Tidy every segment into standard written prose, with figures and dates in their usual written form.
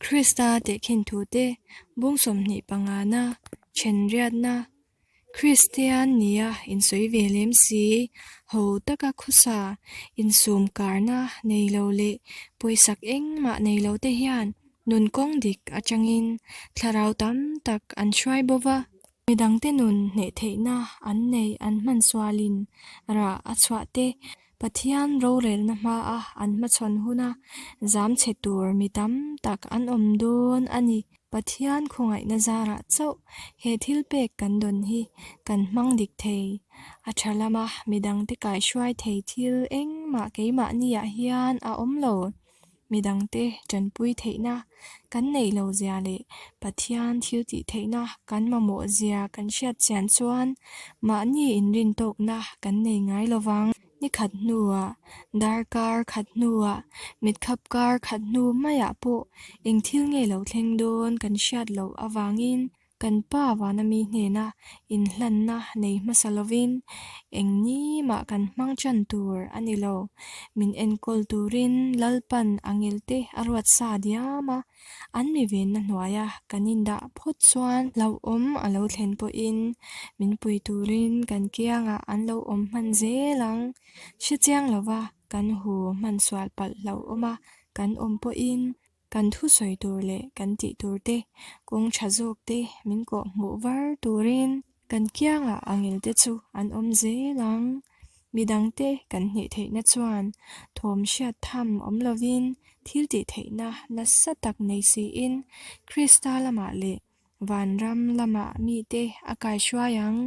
Krista tehkhin thute bung 25na, thenriatna, Kristian nia insawi ve lem si, ho taka khawsa, insum karna nei lo leh pawisak engmah nei lo te hian nun kawng dik atangin thlarau tam tak an hruai bo va. Midangte nun hneh theihna an nei an hman sualin rah a chhuah te, Pathian rorelna hmaa an hmachhawn huna zam chhe tur mi tam tak an awm dawn a ni. Pathian khawngaihna zarah chauh he thil pek kan dawn hi kan hmang dik thei. A tha lama midangte kaihruai thei thil engmah keimahniah hian a awm lo. Midangte tanpui theihna kan neih lo zia leh Pathian thil tih theihna kan mamawh zia kan hriat chian chuan mahni inrintawkna kan nei ngai lo vang. Ni khat hnuah, darkar khat hnuah, mitkhap kar khat hnu maiah pawh eng thil nge lo thleng dawn kan hriat loh avangin Kan Pa vana mi hnena inhlanna nei hmasa lovin eng ni mah kan hmang chan tur a ni lo. Min enkawl turin Lalpan a ngelte a ruat sa diam a, an mi venna hnuaia kan indah phawt chuan hlauhawm a lo thlen pawhin min pui turin kan kiangah an lo awm hman zel ang. Hre chiang lova kan hu hman sual palh hlauhawma kan awm pawhin Kan thusawi tur leh kan tih tur te, kawng tha zawk te min kawh hmuh var turin kan kiangah angel te chu an awm zel ang. Midangte kan hneh theihna chuan thawm hriat tham awm lovin thil tih theihna nasa tak nei siin Krista lamah leh vanram lamah mite a kaihruai ang.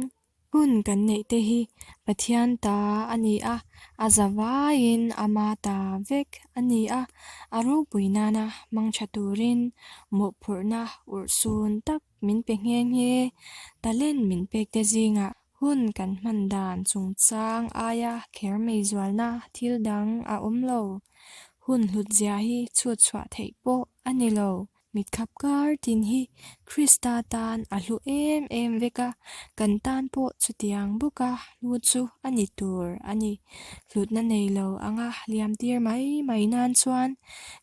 Hun kan neih te hi Pathian ta a ni a, a za vaiin ama ta vek a ni a, a ropui nana hmang tha turin mawhphurhna urhsun tak min pe nghe nghe. Talent min pek te zingah hun kan hman dan chungchang aia kher mai zualna thil dang a awm lo. Hun hlut zia hi chhut chhuah theih pawh a ni lo. Mitkhap kar tin hi Krista tan a hlu em em vek a, kan tan pawh chutiang bawka hlu chu a ni tur a ni. Hlutna nei lo anga liam tir mai mai nan chuan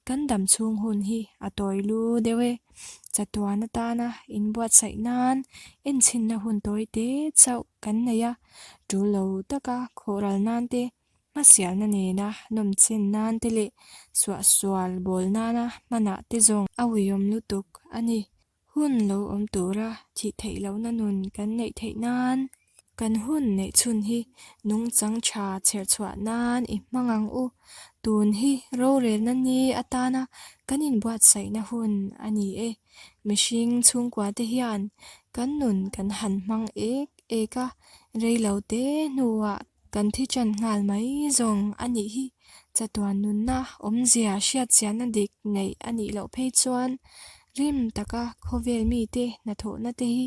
kan dam chhung hun hi a tawi lu deuh e. Chatuan atana inbuatsaih nan enchhinna hun tawi te chauh kan nei a, tul lo taka khawhral nan te Hmasialna nena nawmchen nan te leh suahsual bawl nana hmanah te zawng a uiawm lutuk a ni. Hun lo awm tura thih theih lohna nun kan neih theih nan kan hun neih chhun hi nungchang tha chherchhuah nan i hmang ang u. Tun hi rorelna ni atana kan inbuatsaihna hun a ni e. Mihring chhungkua te hian kan nun kan han hmang ek ek a, reilo te hnuah Kan thi ṭan nghal mai zawng a nih hi. Chatuan nunna awmzia hriatchianna dik neih a nih loh phei chuan rim taka khawvel mite hnathawhna te hi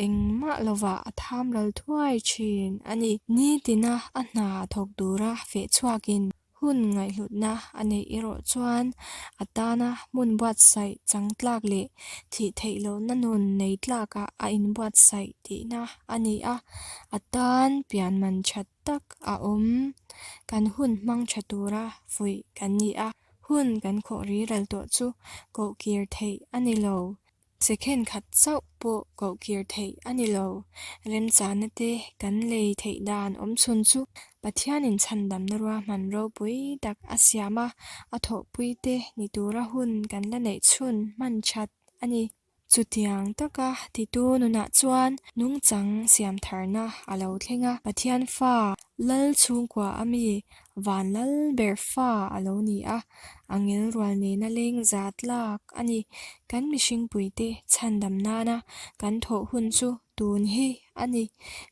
engmah lovah a tham ral thuai ṭhin a ni. Nitina a hna thawk tura feh chhuakin Hun ngaihhlutna a neih erawh chuan a tana hmun buatsaih chang tlak leh thih theih lohna nun nei tlakah a inbuatsaih tihna a ni a, a tan pian man tha tak a awm. Kan hun hmang tha tura fuih kan ni a, hun kan khawh ri ral tawh chu kohkir theih a ni lo. Second khat chauh pawh kohkir theih a ni lo. Remchana te kan lei theih dan awm chhun chu Pathianin chhandamna ruahman ropui tak a siam a, a thawhpui te ni tura hun kan la neih chhun hman that a ni. Chutiang taka titu nunah chuan nungchang siam tharna a lo thleng a, Pathian fa Lal chhungkua a mi van lal ber fa a lo ni a, a ngel rual nena leng zat lak a ni. Kan mihringpuite chhandam nana kan thawh hun chu tun hi a ni.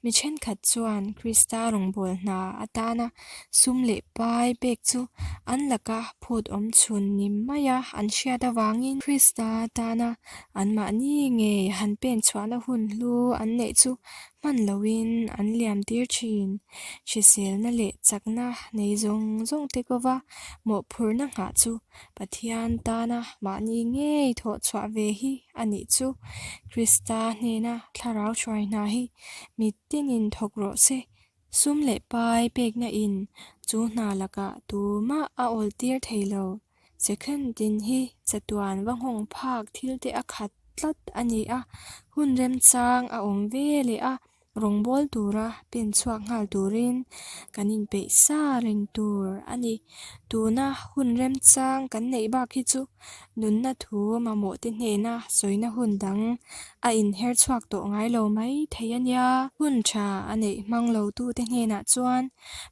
Mi thenkhat chuan Krista rawngbâwl hna atana sum leh pai pek chu an laka phut awm chhun ni maia an hriat avangin Krista tana anmahni ngei han pen chhuahna hun hlu an neih chu hman loin an liam tir thin. Hriselna leh chakna nei zawng zawng te kova mawhphurhna nghah chu Pathian tana mahni ngei thawh chhuah ve hi a nih chu. Krista hnena thlarau hruai hna hi mitinin thawk rawh se. Sum leh pai pekna in chu hna lakah tumah a awl tir thei lo. Second tin hi chatuan va nghawng phak thil te a khat tlat a ni a, hun remchang a awm ve leh a, Rawngbâwl tura pen chhuak nghal turin kan inpeih sa reng tur a ni. Tuna hun remchang kan neih bak hi chu nunna thu mamawhte hnena sawina hun dang a inher chhuak tawh ngai lo mai thei a nia. Hun tha a neih hmang lotute hnenah chuan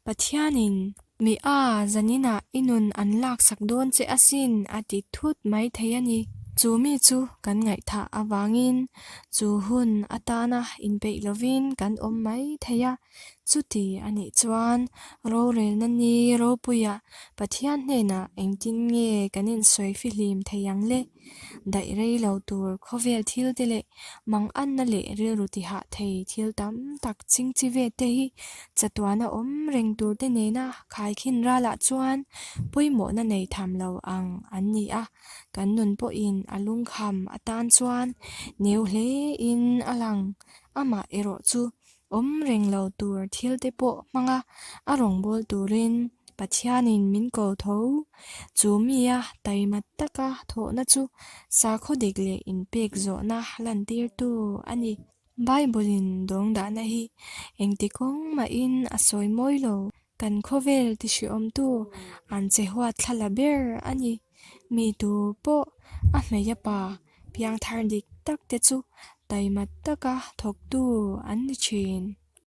Pathianin Mi a, zaninah i nun an laksak dawn che asin a ti thut mai thei a ni. Chu mi chu kan ngaihthah avangin chu hun atana inpeih lovin kan awm mai thei a. Chuti a nih chuan rorelna ni ropuiah Pathian hnenah engtin nge kan insawi fihlim thei ang le? Daih rei lo tur khawvel thil te leh manganna leh rilru tihah thei thil tam tak chingchi ve te hi chatuana awm reng tur te nena khaikhin ralah chuan pawimawhna nei tham lo ang an ni a, kan nun pawhin a lungkham atan chuan neu hle in a lang. Amah erawh chu Awm reng lo tur thil te pawh hmanga a rawngbâwl turin Pathianin min ko tho. Chu mia taima taka thawhna chu sakhaw dik leh inpek zawhna lantirtu a ni. Bible-in dawngdahna hi engti kawng mahin a sawi mawi lo. Kan khawvel tihriawmtu an che huat thla la ber a ni. Mi tu pawh a hmei a pa piangthar dik tak te chu taima taka thawktu an ni thin.